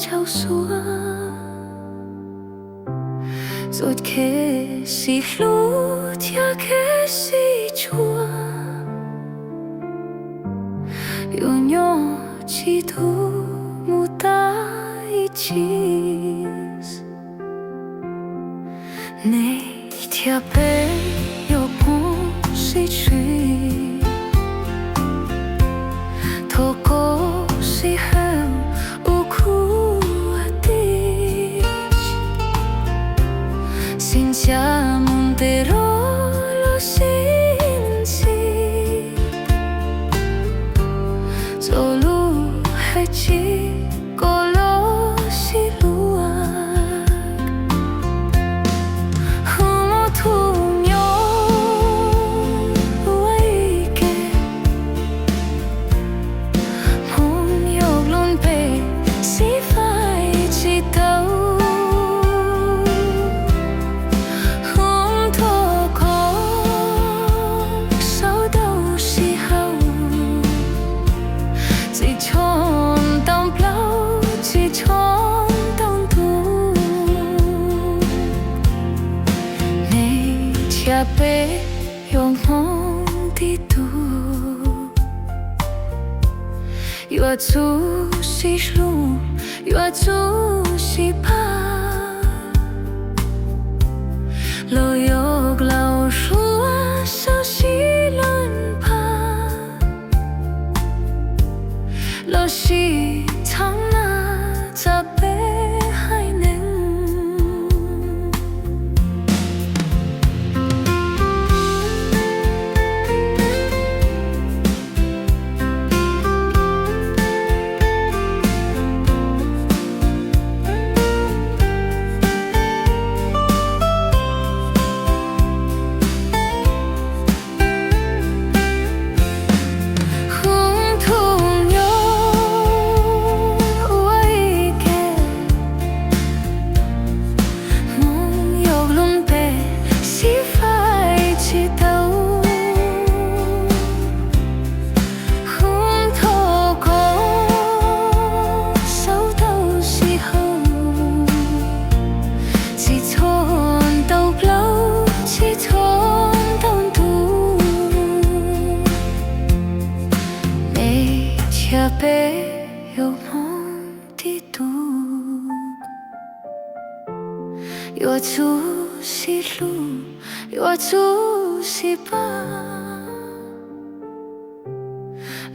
tsaug xwb. Txuas kev sib hlub thiab kev sib tshua, yuav nyob tsis tu mus tag ib txhis. Nej thiab peb yuav poob sib txhis, thov koj sib hwm ua khub ua tij. Sib ntsia mus ntev los sib ntxhi, txoj lus hais tsis kom los sib luag. Hwm mus thum nyob ua ib ke, hwm yog lub npe sib faib tsis tau. Hwm thov koj sau tau sib haum, tsis tshua tau plaub tsis tshua tau ntuj. Nej thiab peb yuav hmoov tib tug, yuav tsum sib hlub, yuav tsum sib pab, los yog laus hluas xav sib luag pab, los sis txhab na txaj peb haiv neeg. Hwm thum nyob ua ib ke, hwm yog lub npe sib faib tsis tau. Hwm thov koj sau tau sib haum, tsis tshua tau plaub tsis tshua tau ntuj. Nej thiab peb yuav hmoov tib tug, yuav tsum sib hlub, yuav tsum sib pab,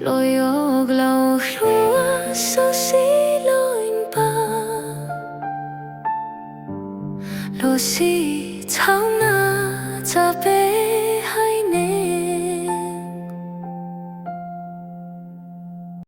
los yog laus hluas xav sib luag pab, los sis txhab na txaj peb